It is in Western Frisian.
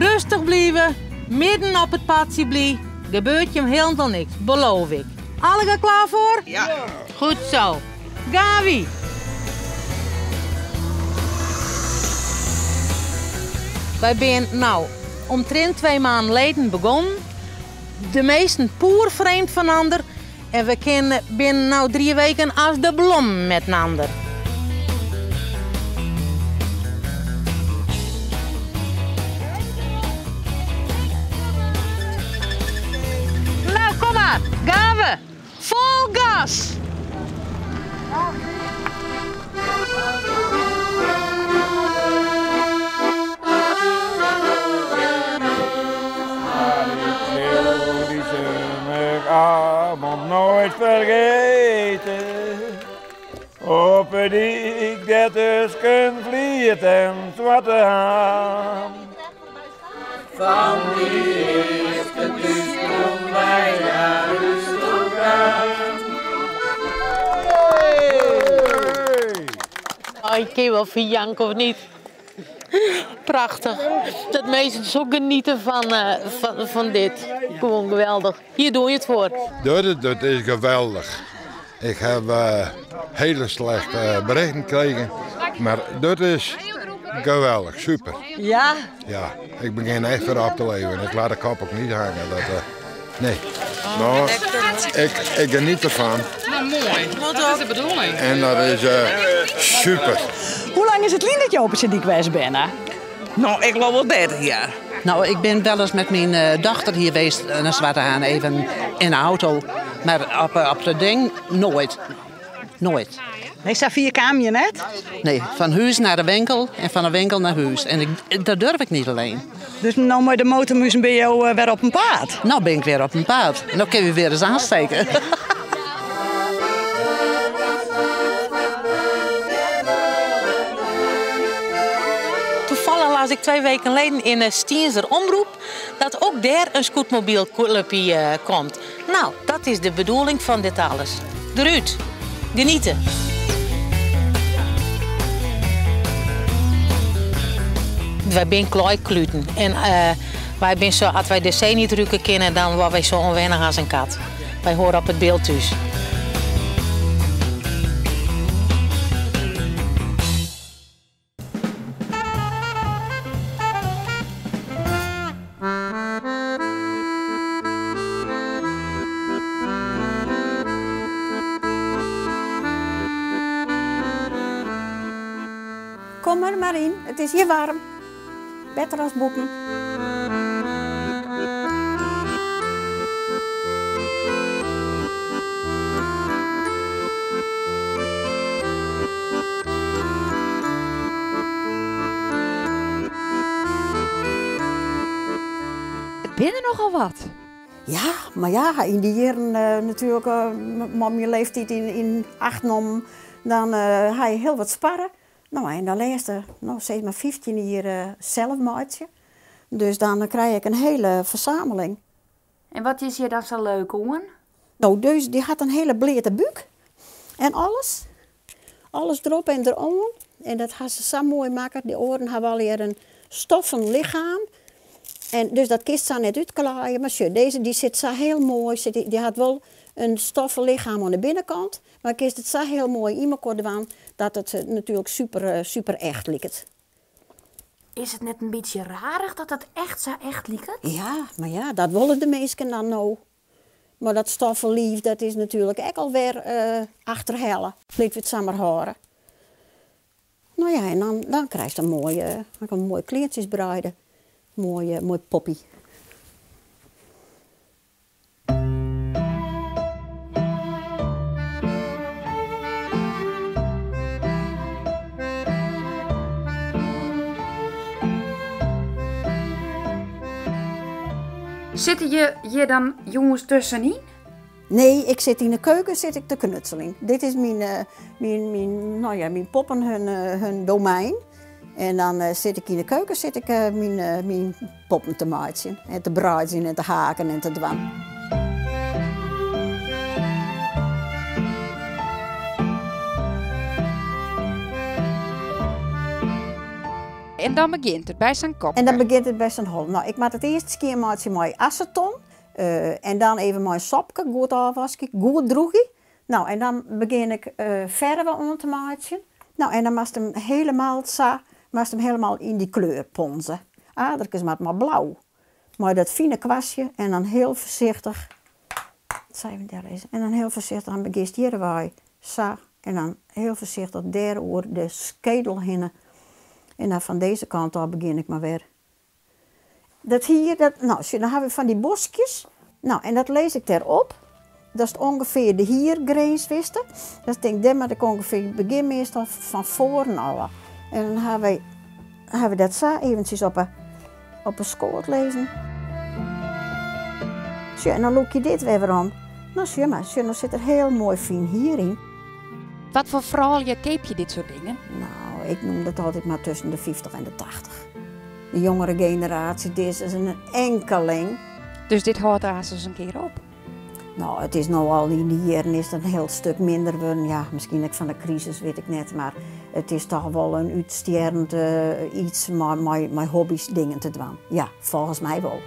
Rêstich bliuwe, midden op it padsje bliuwe, gebeurt jim hielendal niks, beloof ik. Allegear klear foar? Ja. Goed zo. Gean wy. Wy binne no omtrint 2 maanden leden begonnen. De measten poerfrjemd fan ander. En we kinne binnen no 3 weken as de blommen met ander. Nou, kom mar, gean we. Fol gas! Ik wil die zomeravond nooit vergeten. Op de dyk dêr tusken Vliet en Swarte Haan. Fan die earste thúskom wy nei hûs toe kaam. Oh, ik kin wol ferjanke of niet? Prachtich. Dat minsken zo genieten van dit. Gewoan geweldich. Hjir dogge je it foar. Dat is geweldich. Ik heb hele slechte berichten gekregen, maar dat is geweldig, super. Ja? Ja, ik begin echt weer op te leven. Ik laat de kop ook niet hangen. Dat nee. Maar ik geniet ervan. Nou, mooi. Dat is de bedoeling. En dat is super. Hoe lang is it lyn dat jo op de Sint-Nyk west binne? Nou, ik loop al 30 jaar. Nou, ik ben wel eens met mijn dochter hier geweest naar Zwarte Haan, even in de auto. Maar op het ding nooit. Nooit. Nee, Safia kwam je net? Nee, van huis naar de winkel en van de winkel naar huis. En dat durf ik niet alleen. Dus nou met de motormuzen ben je weer op een paad? Nou ben ik weer op een paad. En dan kun je weer eens aansteken. Toevallig las ik 2 weken geleden in de Stienzer Omroep dat ook daar een scootmobielclubje komt. Nou, dat is de bedoeling van dit alles. Eruit. Genieten. Wij zijn klooikluten. En wij zijn zo, als wij de zee niet ruiken kunnen, dan worden wij zo onwennig als een kat. Wij horen op het beeld thuis. Kom er maar in, het is hier warm. Beter als boeken. Het binnen nogal wat. Ja, maar ja, in die jaren natuurlijk, met mijn leeftijd in acht nam, dan ga je heel wat sparren. Nou, en dan laatste, nou, zeg maar 15 jaar zelf maatje. Dus dan krijg ik een hele verzameling. En wat is hier dan zo leuk, hoor? Nou, dus die had een hele blete buik. En alles. Alles erop en erom. En dat had ze zo mooi maken. Die oren hebben alweer een stoffen lichaam. En dus dat kist ze net uitklaaien. Maar tjie, deze die zit zo heel mooi. Die had wel een stoffen lichaam aan de binnenkant. Maar kist het zo heel mooi in elkaar doen dat het natuurlijk super echt lijkt. Is het net een beetje rarig dat het echt zo echt lijkt? Ja, maar ja, dat willen de meesten dan nou. Maar dat stoffenlief, dat is natuurlijk ook alweer achterhellen. Laten we het samen horen. Nou ja, en dan krijg je een mooie, dan kan je mooie kleertjes breiden. Mooi poppy. Zitten je hier dan jongens tussenin? Nee, ik zit in de keuken zit ik te knutselen. Dit is mijn poppen hun domein. En dan zit ik in de keuken zit ik mijn poppen te maken. En te braaien en te haken en te dwan. En dan begjint it by sa'n kopke. En dan begjint it by sa'n hol. No, ik moat it earst skjinmeitsje mei aseton. En dan even mei in sopke goed ôfwaskje, goed droegje. No, en dan begjin ik ferve oan te meitsjen. No, en dan moatst him helemaal sa, moatst him helemaal yn dy kleur ponze. Aderkes moat mar blau. Mei dat fine kwastje en dan hiel foarsichtich, sa even dellizze, en dan hiel foarsichtich, dan begjinst hjirwei sa en dan hiel foarsichtich dêr oer de skedel hinne. En dan fan dizze kant ôf begjin ik mar wer. Dat hier, dat, no, sjoch, dan ha we fan dy boskjes. No, en dat lis ik dêrop. Dat is ûngefear de hiergrins, witste. Dat tink, dêr moat ik ûngefear, ik begjin meastal fan foaren ôf. En dan ha wy, ha we dat sa eventsjes op 'e, op 'e skoat lizzen. Sjoch, en dan lûk je dit wer werom. No, sjoch mar, sjoch, no sit der hiel moai fyn hier yn. Wat foar froulju keapje dit soart dingen? No, ik noem dat altyd mar tusken de 50 en de 80. De jongere generatie, dit is in enkeling. Dus dit hâldt aanst ris in kear op? No, it is no al yn dy jierren is it in hiel stik minder wurden. Ja, miskien ek fan de krisis, wit ik net. Mar it is toch wol in útstjerrend iets mei, mei, mei hobby's dingen te dwaan. Ja, folgens my wol.